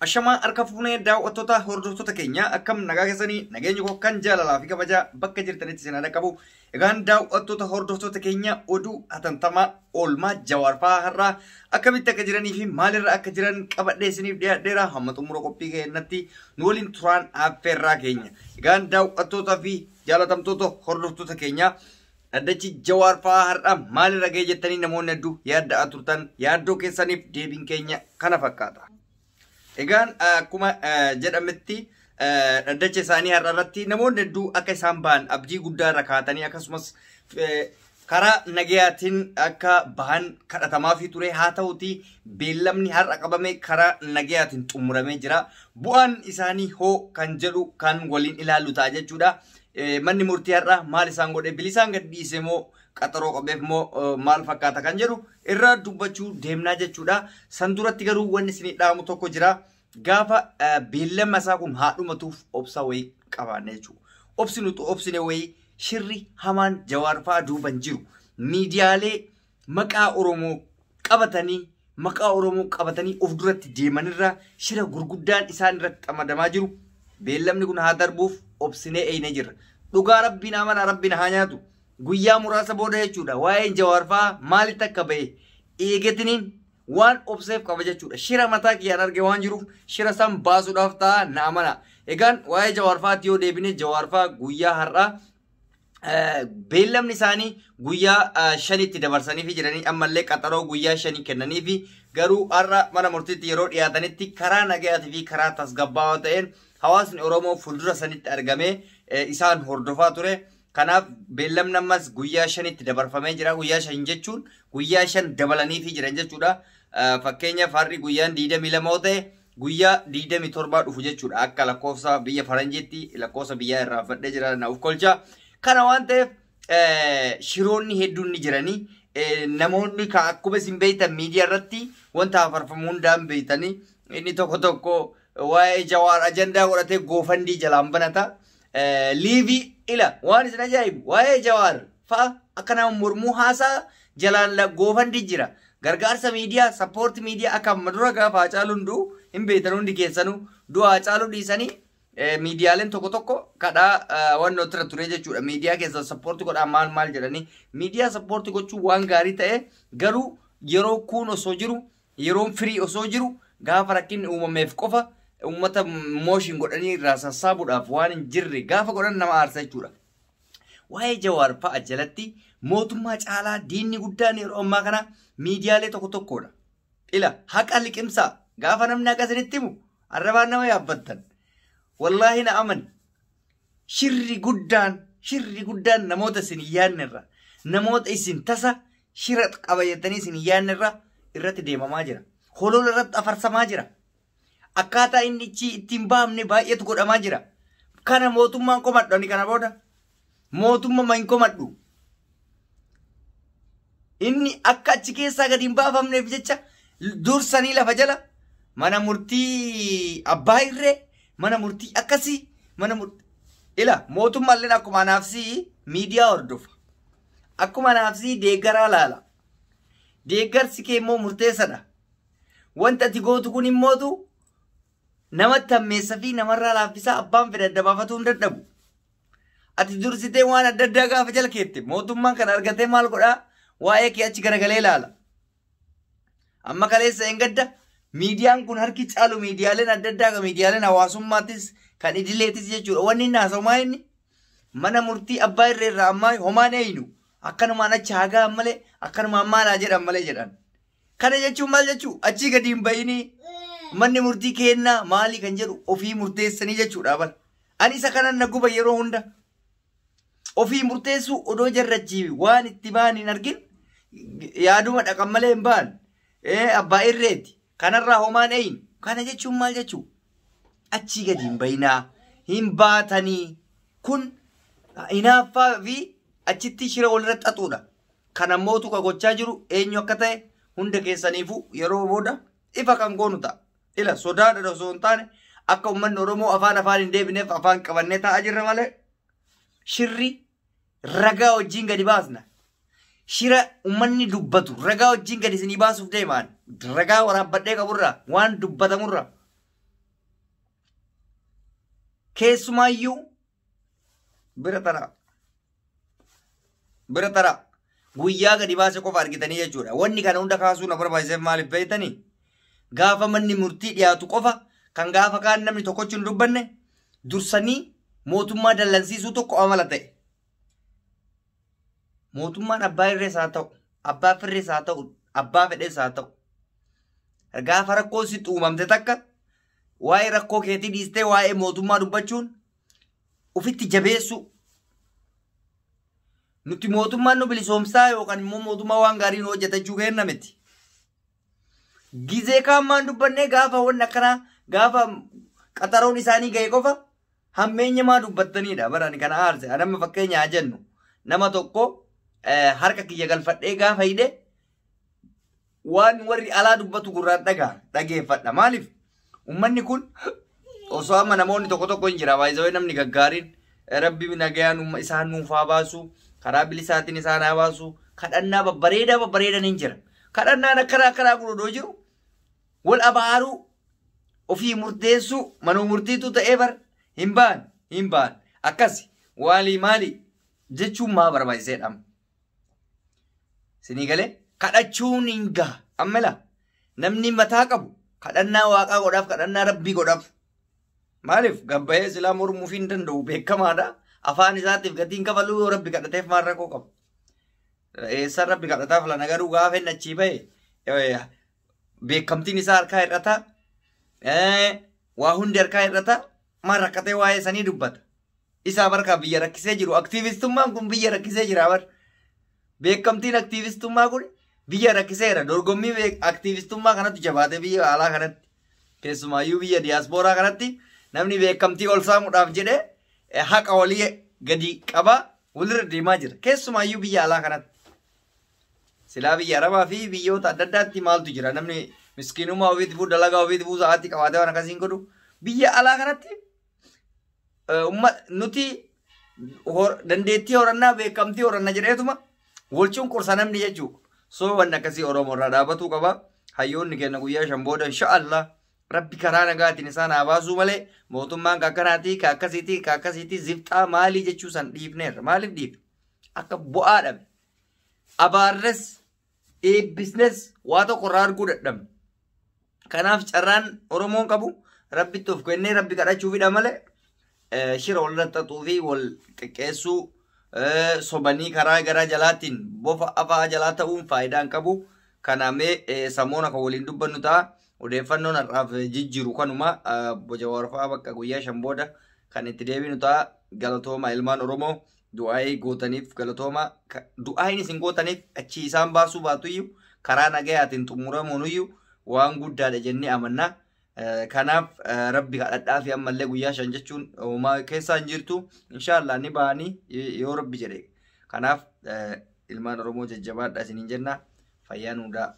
Ashamaa harka fuunee daawwattoota hordoftoota keenya, akkam nagaa keessanii? Nageenyi koo kan jaalalaa fi kabajaa bakka jirtanitti isin haa qabu. Egaan daawwattoota hordoftoota keenya, oduu hatantamaa oolmaa Jawaar fa'aa har'aa akkamitti akka jiranii fi maalirra akka jiran qabadhee isiniif dhiyaadheera. Hamma xumura qophii keenyatti nu waliin turaan affeerraa keenya. Egaan daawwattootaa fi jaalatamtoota hordoftoota keenya, dhaddachi Jawaar fa'aa har'aa maalirra ga'e jettanii namoonni hedduu yaadda'aa turtan, yaaddoo keessaniif deebiin keenya kana fakkaata. Egaan akkuma jedhametti dhaddacha isaanii har'a irratti namoonni hedduu akka isaan bahan abdii guddaa irra kaatanii, akkasumas karaa nagayaatiin akka bahan kadhatamaafii ture. Haa ta'uti, beellamni har'a qabame karaa nagayaatiin xumuramee jira. Bu'aan isaanii hoo kan jedhu kan waliin ilaallu ta'a jechuudha. Manni murtii har'a maal isaan godhe? Bilisaan gad dhiise moo, qaxaroo qabeef moo, maal fakkaata kan jedhu irraa dubbachuu deemnaa jechuudha. San duratti garuu wanni isinii dhaamu tokko jira. Gaafa beellama isaa kun haa dhumatuuf obsa wayii qabaanne jechuudha. Obsi nuti obsine wayii shirri hamaan Jawaar fa'aa duuban jiru. Miidiyaalee maqaa Oromoo qabatanii, maqaa Oromoo qabatanii of duratti deemanirraa shira gurguddaan isaan irratti xamadamaa jiru. Beellamni kun haa darbuuf obsinee eeyne jirra. Dhugaa Rabbiin amanaa, Rabbiin haa nyaatu. Guyyaa muraasa booda jechuudha. Waa'een Jawaar fa'aa maalitti akka ba'e eegatiniin waan obseef qaba jechuudha. Shira mataa kiyyaan arge waan jiruuf shira san baasuudhaaf ta'a, na amana. Egaan waa'ee Jawaar fa'aatti yoo deebine, Jawaar fa'aa guyyaa har'aa beellamni isaanii guyyaa 5tti dabarsanii jiranii, ammallee qaxaroo guyyaa 5 kennanii fi garuu har'a mana murtiitti yeroo dhiyaatanitti karaa nagayaatii fi karaa tasgabbaa'aa ta'een hawaasni Oromoo fuuldura sanitti argamee isaan hordofaa ture. Kanaaf beellamni ammas guyyaa 5tti dabarfamee jira. Guyyaa 5 jechuun guyyaa 5 dabalaniifii jiran jechuudha. Fakkeenyaaf har'i guyyaan 22 yoo ta'e, guyyaa 27 dhufu jechuudha. Akka lakkoofsa biyya faranjiitti, lakkoofsa biyyaa irraa fadhee jira, na of kolcha. Kana waan ta'eef shiroonni hedduun ni jiranii. Namoonni akkuma isin beektan miidiyaa irratti wanta afarfamu hundaan beektanii, inni tokko tokko waa'ee Jawaar ajandaa godhatee GoFundMe jalaan banata. Liivii ila waan isin ajaa'ibu, waa'ee Jawaar fa'a akka nama mormuu haasaa jalaan GoFundMe jira. Gargaarsa miidiyaa, support miidiyaa, akka amma dura gaafa Haacaaluun du'u hin beektan hundi keessanuu, du'a Haacaaluu dhiisanii miidiyaaleen tokko tokko kadhaa waan irra ture jechuudha. Miidiyaa keessa support godhaa maal maal jedhanii, miidiyaa support gochuun waan gaarii ta'e, garuu yeroo kuun osoo jiru, yeroon firii osoo jiru, gaafa rakkinni uumameef qofa uummata mooshin godhanii irraa sassaabuudhaaf waan hin jirre gaafa godhan nama aarsa jechuudha. Waa'ee Jawaar fa'a jalatti mootummaa caalaa diinni guddaan yeroo ammaa kana miidiyaalee tokko tokkodha. Ila haqa liqimsaa, gaafa namni haqa isinitti himu arrabaan nama yaabbattan. Wallaahi na amani. Shirri guddaan, shirri guddaan namoota isin hin yaadne irra, namoota isin tasa shira qaba jettanii isin hin yaadne irra irratti deemamaa jira. Holola irratti afarsamaa jira. Akkaataa inni ittiin bahamne baay'eetu godhamaa jira. Kana mootummaan komadhu, ani kana booda mootummaa hin komadhu. Inni akka achi keessaa gadi hin baafamneef jecha dursanii lafa jala mana murtii abbaa irree, mana murtii akkasii, mana murtii ila mootummaalleen akkuma anaafsii miidiyaa hordofa. Akkuma anaafsii deeggaraa laala. Deeggarsi kee immoo murteessadha. Wanta ati gootu kun immootu namatti hammeessa fi namarraa laaffisaa, abbaan fedhe adda baafatuu hin dadhabu. Ati dursitee waan adda addaa gaafa jala keette, mootummaan kana argatee maal godhaa? Waa'ee kee achi garagalee ilaala. Amma kaleessa hin gadda miidiyaan kun harki caalu, miidiyaaleen adda addaa kan miidiyaaleen hawaasummaattis kan idileetis jechuudha. Wanni inni haasa'u inni mana murtii abbaa irree irraa ammaa homaan eenyu akkanumaan achi haa ga'an malee, akkanumaan maalaa jedhan malee jedhan. Kana jechuun maal jechuu? Achii gadi hin bayinii, manni murtii kennaa maali kan jedhu ofii murteessanii jechuudha bara. Ani isa kanan na guba yeroo hunda. Ofii murteessuu odoo jarrachi waan itti ba'an hin argin, yaaduma dhaqan malee hin ba'an. Abbaa irreeti. Kanarraa homaan eenyu. Kana jechuun maal jechuu? Achii gadi hin bayinaa. Hin baatanii. Kun hinaaffaa fi achitti shira walirratti xaxuudha. Kana mootu ka gochaa jiru eenyu akka ta'e hunda keessaniifuu yeroo booda ifa kan goonu ta'a. Ila sodaadha osoo hin taane, akka uummanni Oromoo afaan afaan hin deebineef afaan qabannee taa'aa jirra malee, shirri ragaa wajjin gadi baasna. Shira uummanni dubbatu ragaa wajjin gadi isinii baasuuf deemaan, ragaa waraabbadhee qaburraa, waan dubbatamurraa. Keessumaayyuu bira taraa. Bira taraa. Guyyaa gadi baase qofa argitanii jechuudha. Wanni kana hunda kaasuu na barbaachiseef maaliif beektanii? Gaafa manni murtii dhiyaatu qofa kan gaafa kaan namni tokkochi hin dubbanne dursanii mootummaa dallansiisuu tokko amala ta'e. Mootummaan abbaa irrees haa ta'u, abbaa firrees haa ta'u, abbaa fedhees haa ta'u. Gaafa rakkoo sitti uumamte takka waa'ee rakkoo keetii dhiistee waa'ee mootummaa dubbachuun ofitti jabeessuu. Nuti mootummaan nu bilisoomsaa yookaan immoo mootummaa waan gaarii nu hojjetachuu kenna miti. Gizee kaan maan dubbannee gaafa wanni akkanaa gaafa qaxaroon isaanii ga'e qofa hammeenya maa dubbattanidha. Bara ani kana aarse. Anamma fakkeenya haa jennu. Nama tokko harka kiyya galfadhee gaafa hidhe waan warri alaa dubbatu gurraan dhagaa dhageeffadha. Maaliif? Uummanni kun osoo amma namoonni tokko tokko hin jira. Baay'isawee namni gaggaariin rabbi nagayaan isaan nuuf haa baasu, karaa bilisaatiin isaan haa baasu, kadhannaa babbareedaa babbareedan hin jira. Kadhannaan akkanaa akkanaa kun odoo jiru wal abaaruu ofii murteessuu manuu murtiitu ta'ee bar hin ba'an hin ba'an akkasi waalii maali jechuun maa barbaachiseedha. Sinii galee kadhachuun hin gaha. Amma laa namni mataa qabu kadhannaa waaqaa godhaaf kadhannaa rabbii godhaaf. Maaliif gabbayee silaa mormuuf hin danda'u beekamaadha. Afaan isaatiif gatiin kafaluu yoo rabbi kadhateef maal rakkoo qaba. Eessaan rabbi kadhataaf lana garuu gaafa inni achii bahe beekamtiin isaa harkaa hir'ata. Waa hundi harkaa hir'ata. Maal rakkatee waa'ee sanii dubbata. Isaa barkaa biyya rakkisee jiru. Aktiivistummaan kun biyya rakkisee jira bar. Beekamtiin aktiivistummaa kun biyya rakkiseera. Dorgommii aktiivistummaa kanatti jabaatee biyya alaa kanatti. Keessumaayyuu biyya diyaaspooraa kanatti namni beekamtii ol saamuudhaaf jedhee haqa walii gadi qabaa walirra deemaa jira. Keessumaayyuu biyya alaa kanatti. Silaa biyya Arabaa fi biyyoota adda addaatti maaltu jira? Namni miskiinummaa ofiitti fuu dalagaa ofiitti fuu sa'aatii qabaatee waan akkasiin godhu. Biyya alaa kanatti nuti dandeettii horannaa beekamtii horanna jedheetuma wal cunqursa namni jechuudha. So wanni akkasii Oromoo irraa dhaabatuu qaba. Hayyoonni keenya guyyaa 5 booda insha'Allah rabbi karaa nagaatiin isaan haa baasuu malee mootummaan ka akkanaatii ka akkasiitii ka akkasiitii zifxaa maalii jechuu san dhiifneerra. Maaliif dhiifne? Akka bu'aa dhabe. Abaarres eebbisnes waa tokko irraa arguu dadhabne. Kanaaf carraan Oromoon qabu rabbitti of kennee rabbi kadhachuufidha malee shira wal xaxuu fi wal xiqqeessuu sobanii karaa gara jalaatiin bofa afaa jalaa ta'uun faayidaa hin qabu. Kanaamee samoona kan waliin dubbannu ta'a. Odeeffannoon har'aaf jijjiiru kanuma Jawaar fa'aa bakka guyyaa 5 booda kan itti deebinu ta'a. Galatooma ilmaan Oromoo du'aayii gootaniif galatooma. Du'aayiin isin gootaniif achi isaan baasuu baatuyyuu karaa nagayaatiin xumuramuunuyyuu waan guddaadha jennee amanna. Kanaaf rabbi kadhadhaa fi ammallee guyyaa 5 jechuun homaa keessaa hin jirtu. Inshaallah ni ba'anii yoo rabbi jedhe. Kanaaf ilmaan Oromoo jajjabaadha isiniin jenna. Fayyaa nuudaa.